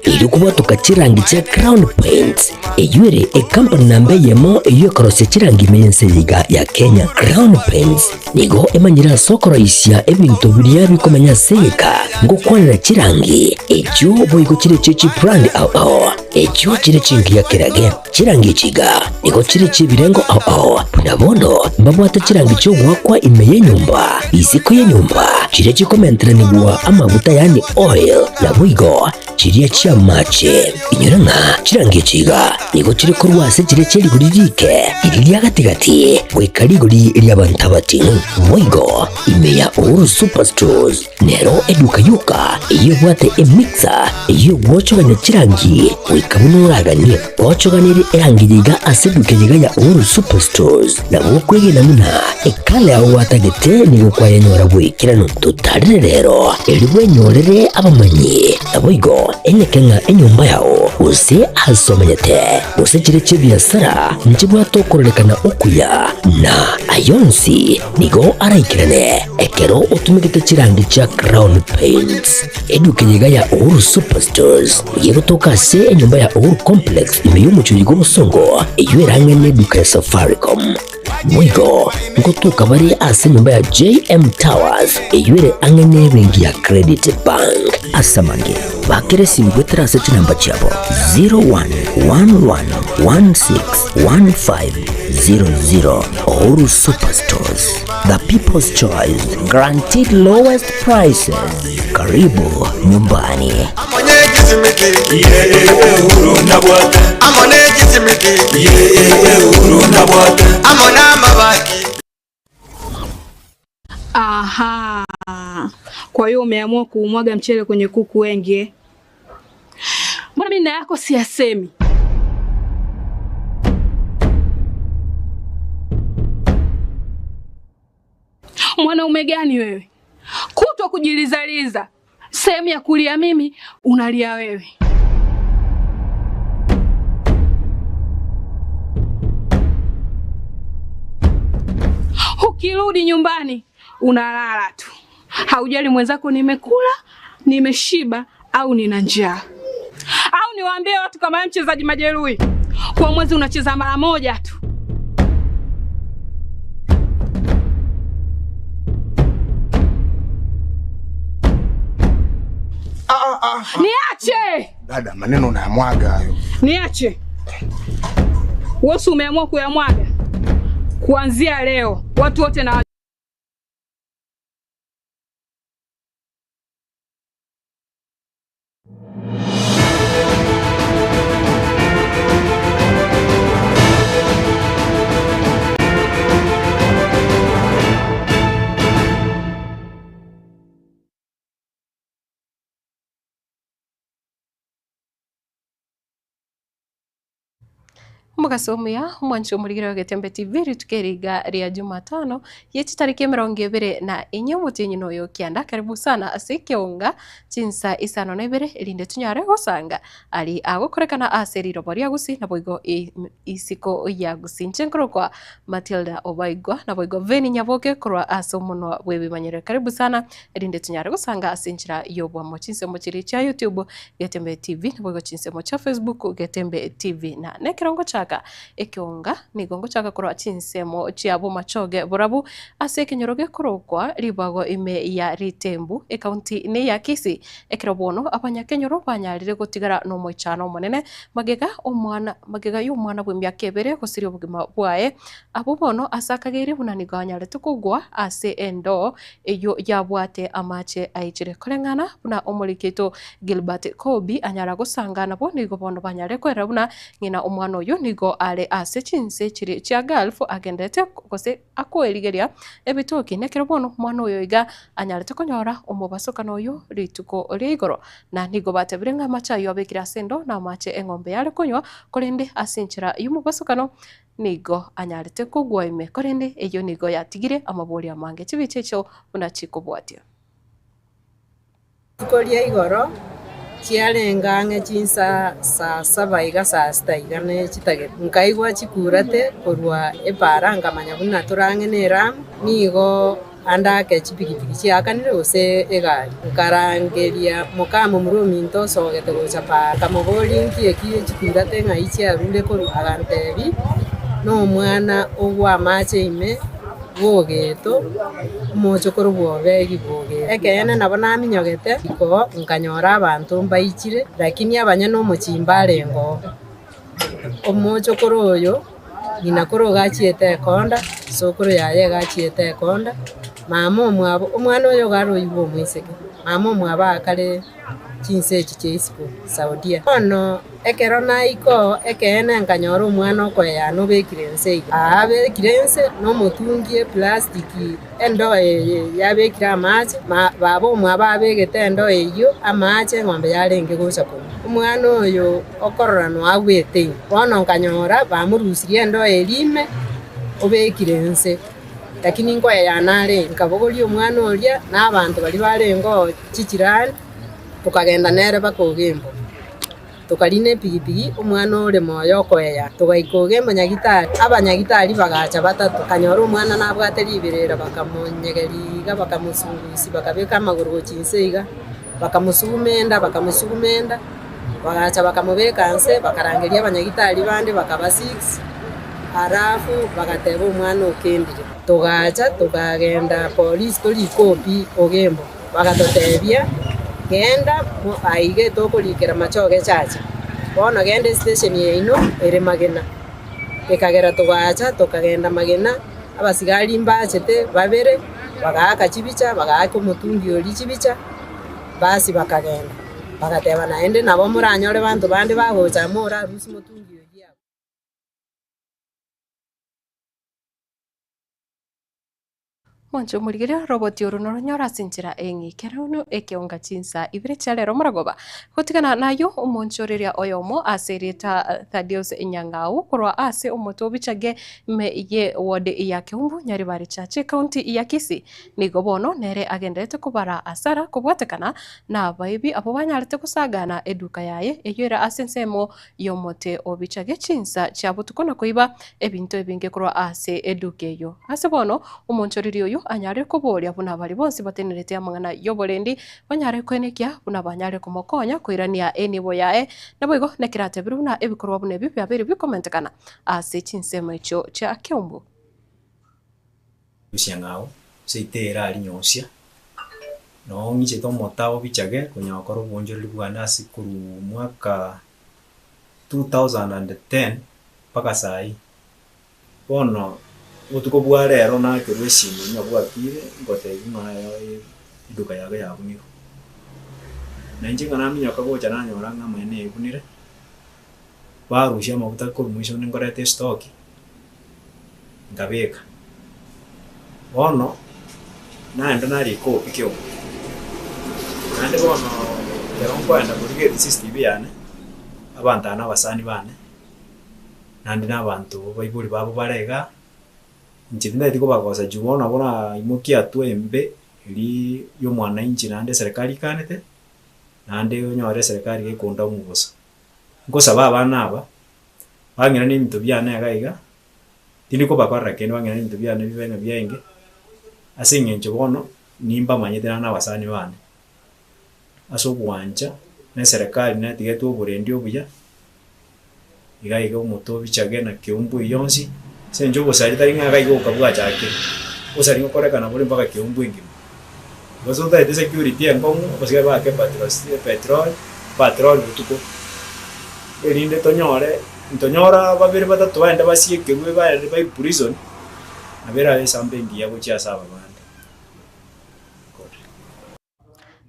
Erio kobwatoka chirangi chia Crown Paints, eyio ere ekampani namba eyemo eyio ekorosia chirangi ime y'ense eye iga ya Kenya. Crown Paints nigo emanyire ase okoroisia ebinto biria bikomenya ase egeka ngokwanera chirangi echio boigo chire chie chibrand ao ao echio chire chingiya kerage. Chirangi echi iga nigo chire chi'ebirengo ao ao, buna bono mbabwate chirangi chi'ogoakwa ime y'enyomba, isiko y'enyomba, chiria chikomenteranigwa amaguta yaani oil, naboigo chiria chi'amache. Inyora ng'a chirangi echi iga nigo chire korwa ase chiria chie rigori riike, riria ria gati-gati, goika rigori ri'abanto abating'u. Boigo ime ya Uhuru Superstores Nero eduka yoka eyio ebwate emixer eyio egwochogania chirangi goika buna oraganie. Ochoganerie erangi yiga ase eduka yiga ya Uhuru Superstores nabo okwegena buna ekala yao gwatagete nigo kwayenyora boikeranu. Totarire rero erio bwenyorere abamanyi naboigo enyeke ng'a enyomba yao gose ase omenyete gose chire chi'ebiasara nchibwate okororekana okuya na ayonsi Nigo araikerane ekero otumegete chirangi chia Crown Paints. Eduka eye iga ya Uhuru Superstores nigo egotoka ase enyomba ya Uhuru Complex ime y'omochie oyo bw'obosongo eyio ere ang'e n'eduka ya Safaricom. Boigo ngotoka bare ase enyomba ya JM Towers eyio ere ang'e n'ebenki ya Credit Bank. Ase amange, bakera esimi goetera ase chinamba chiabo 0111161500. Uhuru Superstores, the people's choice, guaranteed lowest prices. Karibu nyumbani. Aha. Kwa hiyo umeamua kuumwaga mchele kwenye kuku wengi eh? Mbona mimi na yako siyasemi? Mwanaume gani wewe? Kutwa kujilizaliza, sehemu ya kulia mimi unalia wewe. Ukirudi nyumbani unalala tu, haujali mwenzako nimekula, nimeshiba au nina njaa. Au niwaambie watu kama wewe mchezaji majeruhi, kwa mwezi unacheza mara moja tu. Ah, ah, ah. Niache! Dada, maneno unayamwaga hayo. Niache. Wewe umeamua kuyamwaga. Kuanzia leo watu wote na Omogaso omuya, omwancho omorigere wa Getembe TV, rituko eri iga ria Jumatano, ye chitariki emerongo ebere na enye omotienyi noyo kianda, karibu sana ase ekeonga chinsa isano na ibere erinde tonyare gosanga ari agokorekana ase riroba ria Gusii naboigo isiko ya Gusii. Inche nkorokwa Matilda Obaigwa naboigo Veni Nyaboke korwa ase omonwa bw'ebimanyerero. Karibu sana erinde tonyare gosanga ase enchera y'oboamo chinsemo chiria chia YouTube Getembe TV, naboigo chinsemo chia Facebook Getembe TV. Na nekero ngochaka ekeonga nigo ngochaka korwa chinsemo chia Bomachoge borabu ase ekenyoro gekorokwa ribago ime ya Ritembu ekaunti neya Kisii. Ekero bono abanyakenyoro banyarire gotigara nomoichano omonene magega omwana magega y'omwana bw'emiaka ebere gosiria obogima bwaye. Abwo bono ase akageire buna nigo anyarete kogwa ase endoo eyio yabwate amache aichire. Koreng'ana buna omoriki oito Gilbert Kobi anyara gosanga nabwo nigo bono banyare kwerera buna ng'ina omwana oyio nigo are ase chinse chiria chia Gulf agenderete gose akoerigeria ebitoki. Nekero bono omwana oyo iga anyarete konyora omobasokano oyio rituko ria igoro. Na nigo batebire ng'a amache ayio abekire ase endo namache eng'ombe yare konywa, korende ase enchera y'omobasokano nigo anyarete kogwa ime, korende eyio nigo yatigire amaborio amange. Chibicha echio buna chikobwatia. Rituko ria igoro chiarenge ang'e chinsa saa saba iga saa sita iga ne chitageka, nkaigwa chikurate korwa epaara nkamanya buna tore ang'e ne Eramu. Nigo. Ande ake chipigipigi chiakanire gose egari. Nkarangeria mokamomura ominto osogete gocha paara, nkamoboria inki eki chikurate ng'ai chiarure korwa, agantebia, Nomwana ogwa amache ime bw'ogeto, omochokoro bw'Obedi bw'ogeto. Ekeene nabo naminyogete riko nkanyora abanto mbaichire, lakini abanyene omochie mbarenge oo. Omochokoro oyo, ng'ina koro iga achiete ekonda, sokoro yaye iga achiete ekonda, mama omwabo, omwana oyo iga aroigwe omoiseke, mama omwabo akare chinse echi chia isiko Saudia. Bono ekero naika oo, ekeene nkanyora omwana okoeyana obekire nse iga, aa abekire nse na omotungi eplastic endoo eye yabekire amache, ma baba omwabo abegete endoo eyio amache eng'ombe yarenge gocha konywa. Omwana oyo okorora noagwete ime. Bono nkanyora bamorusirie endoo eria ime, obekire nse, lakini nkoeyana arenge. Nkabogoria omwana oria na abanto baria barenge oo chichirani, tokagenda nere mpaka Ogembo. Tokarina epigipigi, omwana ore moyo okoeya. Togaika Ogembo nyagitari, abanyagitari bagacha batato. Nkanyora omwana nabwate riberera, bakamonyegeria iga, bakamosungusia, bakabeka amagoro gochia inse iga. Bakamosuguma enda, bakamosuguma enda, bagacha bakamobeka nse, bakarangeria abanyagitari bande bakaba six, alafu bagateba omwana okendire. Togacha tokagenda polisi torikopi Ogembo, bagatotebia genda aiga tokorikera Machoge chache, bono genda estation yaino ere Magena. Ekagera togacha tokagenda Magena, abasigari mbachete babere, bagaaka chibicha, bagaaka omotungi oria chibicha, basi bakagenda. Bagateba naende nabo moranyore banto bande bagocha amo orarusie motungi oyio abwo. Mwanche omorigereria oroboti oro noronyore ase enchera eng'ikeranu ekeonga chinsa ibere chia rero maragoba. Gotigana nayio omonchoreria oyomo ase erieta Thaddeus Nyang'au korwa ase omote o Bichage ime ye ward ya Keumbu Nyaribari Church ekaunti ya Kisii nigo bono nere agenderete kobara asara kobwatekana nabaibi abwo banyarete gosagana eduka yaye eyio ere ase ensemo y'omote o bichage chinsa chia botuko na koiba ebinto ebinge korwa ase eduka eyio. Ase bono omonchoreri oyio anyare koboria buna baria bonsi batenerete amang'ana y'oborendi banyare koenekia buna banyare komokonya koirania enibo yaye. Naboigo nekerateberwe buna ebikorwa buna ebi biabeire bikomentekana ase chinsemo echio chia Keumbu. Rusia ng'ao, ase iteere aria nyosia, noo ng'ichete omotao bichage konya gokora obonchoreri bwane ase korwa omwaka 2010 mpaka saii. Bono obotuko bwa rero nakerwa esimi ng'a bwakire ngotebiwa ng'a eduka yago yabunirwe. Na inche ng'a naminyoka gocha nanyora ng'a amaene ebunire, barusia amaguta korwa mwisho nkoreta estoki. Nkabeka. Bono naenda narika obobe kiombe. Naende bono ekero nkoenda korigereria CCTV yane, abanto aba na abasani bane, naende na abanto baibori babo bare igaa, inche tintageti kobagosa juu bono nabo naimokia hatua embe eria ya omwananchi naende eserekari ikanete, naende onyore eserekari gekondamwa bosa. Nkosaba abana aba, Bang'iranie ebinto biane iga iga, tindi kobakorera kende, bang'iranie ebinto biane bibe ng'a biaenge, ase eng'encho bono nimbamanyete naende na abasani bane, ase ogwancha na eserekari netigetwe oborendi obuya, iga iga omote obichage na keumbu eyio yonsi, ase eng'encho obosari tari ng'a iga iga oka bwachakire, obosari ngokorekana bore mpaka keumbu engima. Gose otagete security enkong'u, obasigari baake petrol, patrol botuko. Erinde tonyore, ntonyora babere batato baende basiekerwe baende bairwe prison, nabo erabe esambe engiya gochia ase aba bande.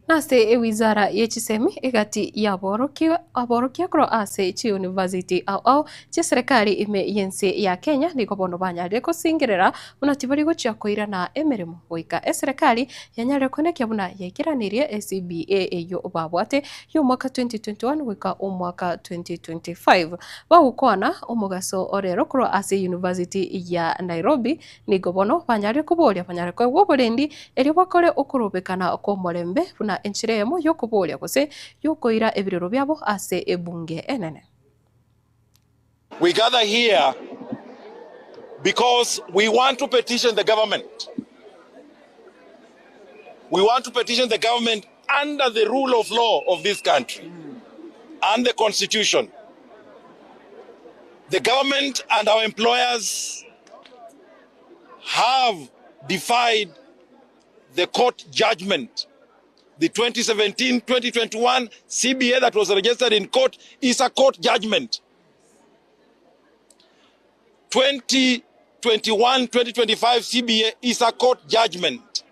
Nase ewizara ye chisemi egati y'aborokia aborokia korwa ase chiuniversity ao ao chi'eserekari ime y'ense ya Kenya nigo bono banyarire gosingerera buna tibari gochia koirana emeremo goika eserekari yanyarire koenekia buna yaikeranirie CBA eyio babwate y'omwaka 2021 goika omwaka 2025. Bagokwana omogaso orero korwa ase University ya Nairobi, nigo bono banyarire koboria banyare koegwa oborendi erio bakore okorobekana kw'omorembe buna enchera eyemo y'okoboria gose y'okoira ebirero biabo ase ebunge enene. We gather here because we want to petition the government. We want to petition the government under the rule of law of this country and the constitution. The government and our employers have defied the court judgment. The 2017-2021 CBA that was registered in court is a court judgment. 2021-2025 CBA is a court judgment.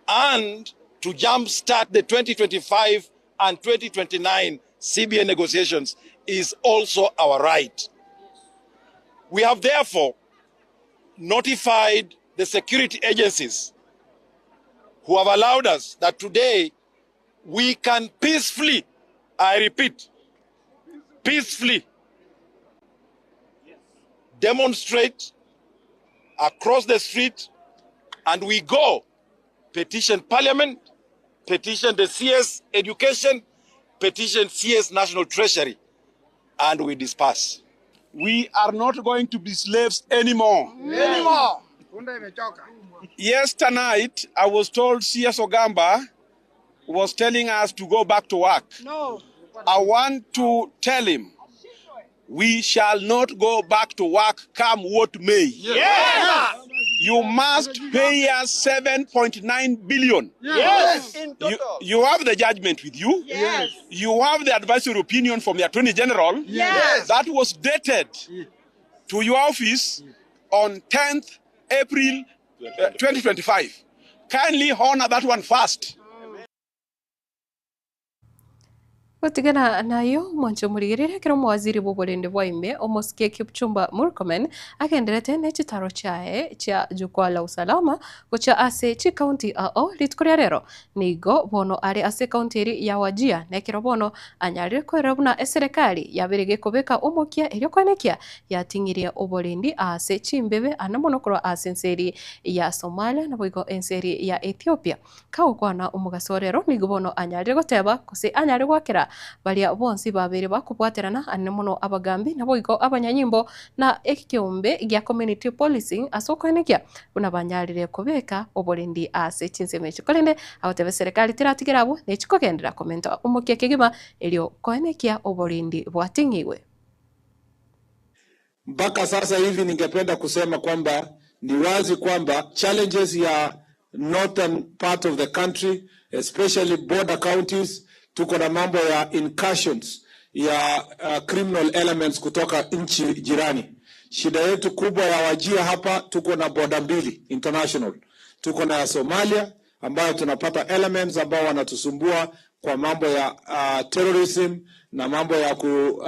And to jumpstart the 2025 and 2029 CBA negotiations is also our right. We have therefore notified the security agencies who have allowed us that today we can peacefully, I repeat, peacefully demonstrate across the street and we go petition parliament, petition the CS education, petition CS National Treasury, and we disperse. We are not going to be slaves anymore. Anymore. Yesternight, I was told CS Ogamba was telling us to go back to work. No. I want to tell him we shall not go back to work come what may. Yes. You must pay us 7.9 billion. Yes. You, you have the judgment with you. Yes. You have the advisory opinion from the Attorney General. Yes. That was dated to your office on 10th April 2025. Kindly honor that one first. Gotigana nayo omwancho omorigereria ekero omowaziri bw'oborende bwa ime omosike Kipchumba Murkomen agenderete ne chitaro chiaye chia Jukwaa la Usalama gochia ase chikaunti ao rituko ria rero. Nigo bono are ase ekaunti eri ya Wajir na ekero bono anyarire koerera buna eserekari yabeire gekobeka omokia erio koenekia yating'irie oborendi ase chimbebe ande mono korwa ase ense eri ya Somalia naboigo ense eri ya Ethiopia. Kagokwana omogaso o rero nigo bono anyarire goteba gose anyare goakera baria bonsi babeire bakobwaterana anene mono abagambi naboigo abanyanyimbo na ekeombe gia community policing ase okoenekia buna banyarire kobeka oborendi ase chinsemo echi. Korende agoteba eserekari teratigere abwo nechikogenderera komenta omokia kegima erio koenekia oborendi bwating'igwe. Mpaka sasa hivi ningependa kusema kwamba ni wazi kwamba challenges ya northern part of the country especially border counties, tuko na mambo ya incursions ya criminal elements kutoka nchi jirani. Shida yetu kubwa ya Wajir hapa, tuko na border mbili international, tuko na ya Somalia ambayo tunapata elements ambao wanatusumbua kwa mambo ya terrorism na mambo ya ku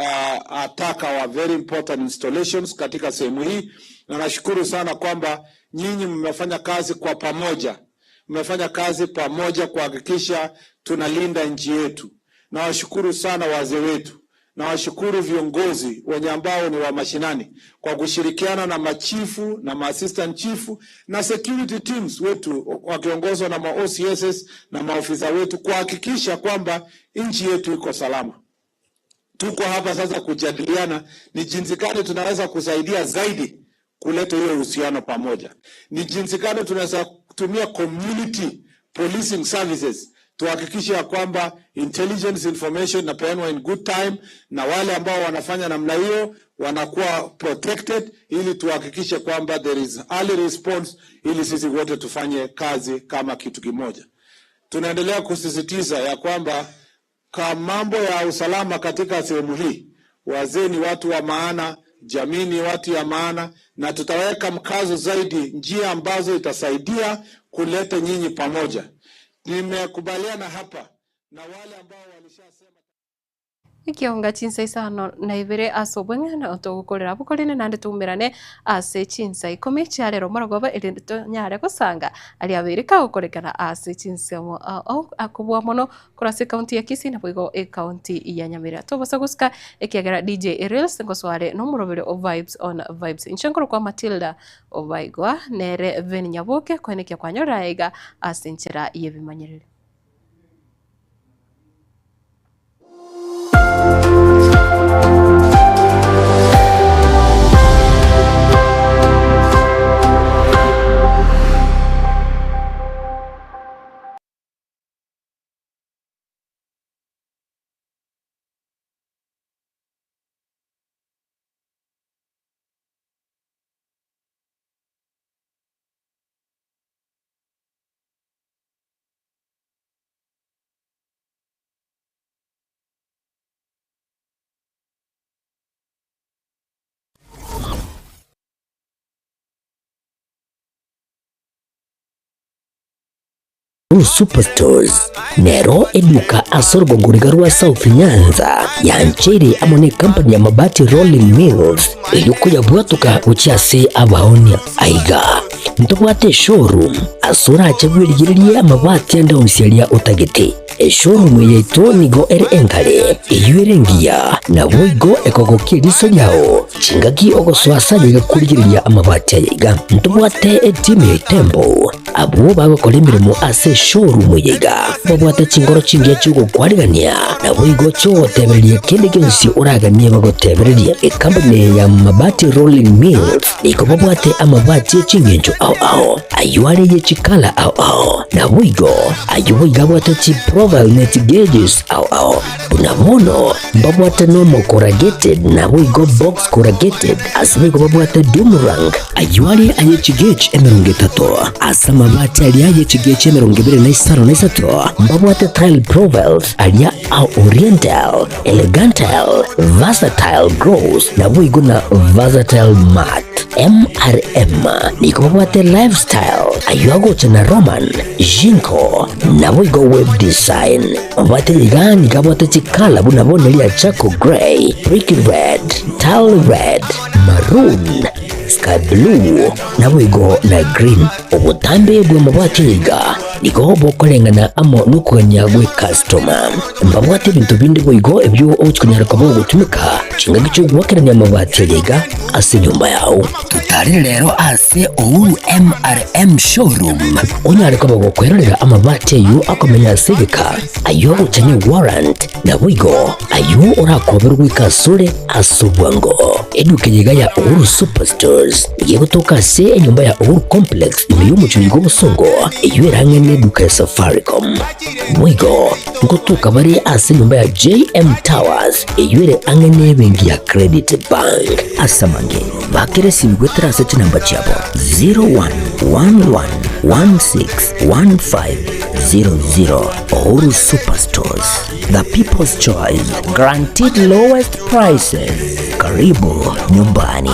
attack our very important installations katika sehemu hii, na nashukuru sana kwamba nyinyi mmefanya kazi kwa pamoja, mmefanya kazi pamoja kuhakikisha tunalinda nchi yetu. Nawashukuru sana wazee wetu, nawashukuru viongozi wenye ambao ni wa mashinani kwa kushirikiana na machifu na maassistant chifu na security teams wetu wakiongozwa na ma OCSs na maofisa wetu kuhakikisha kwamba nchi yetu iko salama. Tuko hapa sasa kujadiliana ni jinsi gani tunaweza kusaidia zaidi kuleta hiyo uhusiano pamoja, ni jinsi gani tunaweza kutumia community policing services tuhakikishe ya kwamba intelligence information inapeanwa in good time, na wale ambao wanafanya namna hiyo wanakuwa protected, ili tuhakikishe kwamba there is early response, ili sisi wote tufanye kazi kama kitu kimoja. Tunaendelea kusisitiza ya kwamba kwa mambo ya usalama katika sehemu hii, wazee ni watu wa maana, jamii ni watu ya maana, na tutaweka mkazo zaidi njia ambazo itasaidia kuleta nyinyi pamoja. Nimekubaliana hapa na wale ambao walishasema Ekionga chinsa isano na ibere ase obweng'ene togokorera abwo korende naende toumerane ase chinsa ikomi chiarero morogoba erinde tonyare gosanga aria abeire kagokorekana ase chinsemo ao akobua mono korwa ase ekaunti ya Kisii naboigo ekaunti ya Nyamira. Tobasa gosika ekiagera DJ Reels ngosware na omorobere o Vibes on Vibes. Inche nkorokwa Matilda Obaigwa nere Ben Nyaboke koenekia kwanyorera aiga ase enchera y'ebimanyereri. Uhuru Superstores nero eduka ase orogongo riga rwa South Nyanza yancheire amo ne company ya Mabati Rolling Mills erio koyabwatoka gochia ase abaonia. Aiga ntobwate eshowroom ase orache bwerigererie amabati ande onsi aria otagete. Eshowroom yaito nigo ere enkare, eyio ere engiya, naboigo ekogokia eriso riao chingaki ogosoa ase ayaiga korigereria amabati ayaiga. Ntobwate etimu ya Itembo Abwo bagokora emeremo ase eshowroom eye iga babwate chinkoro chingiya chi'ogokwarigania, naboigo chi'ogotebereria kende gionsi oraganie bagotebererie. Ecompany eye ya Mabati Rolling Mills nigo babwate amabati e chingencho ao ao, ayio are ye chikala ao ao, naboigo ayio boigo abwate chiprofile ne chigauges ao ao. Buna bono mbabwate normal corrugated naboigo box corrugated, ase boigo babwate doom rank, ayio are aye chigauge 30, ase amabati aria aye chigauge 23, mbabwate tile profiles aria a oriental, elegantal, versatile gloss naboigo na versatile matte. MRM nigo babwate lifestyle, ayio agocha na Roman, Jinko, naboigo web design. Babwate iga nigo abwate chikala buna bono ria charcoal grey, brick red, tile red, maroon, sky blue, naboigo na green. Obotambe bw'amabati iga nigo bokoreng'ana amo nokogania gw'ecustoma. Mbabwate ebinto binde boigo ebio ogochi konyara koba ogotumeka chingaki chi'ogoakerania amabati aya iga ase enyomba yao. Totarire rero ase Uhuru MRM Showroom onyare koba gokwerorera amabati ayio akomenya ase egeka, ayio agocha ne warrant, naboigo ayio orakoberwe goika asore ase obwango. Eduka eye iga ya Uhuru Superstores nigo egotoka ase enyomba ya Uhuru Complex ime y'omochie oiga obosongo, eyio ere ang'e neduka ya Safaricom. Boigo ngotoka bare ase enyomba ya JM Towers eyio ere ang'e nebenki ya Credit Bank. Ase amange bakere esimi goetera ase chinamba chiabo 0111161500. Uhuru Superstores, the people's choice, guaranteed lowest prices. Karibu nyumbani.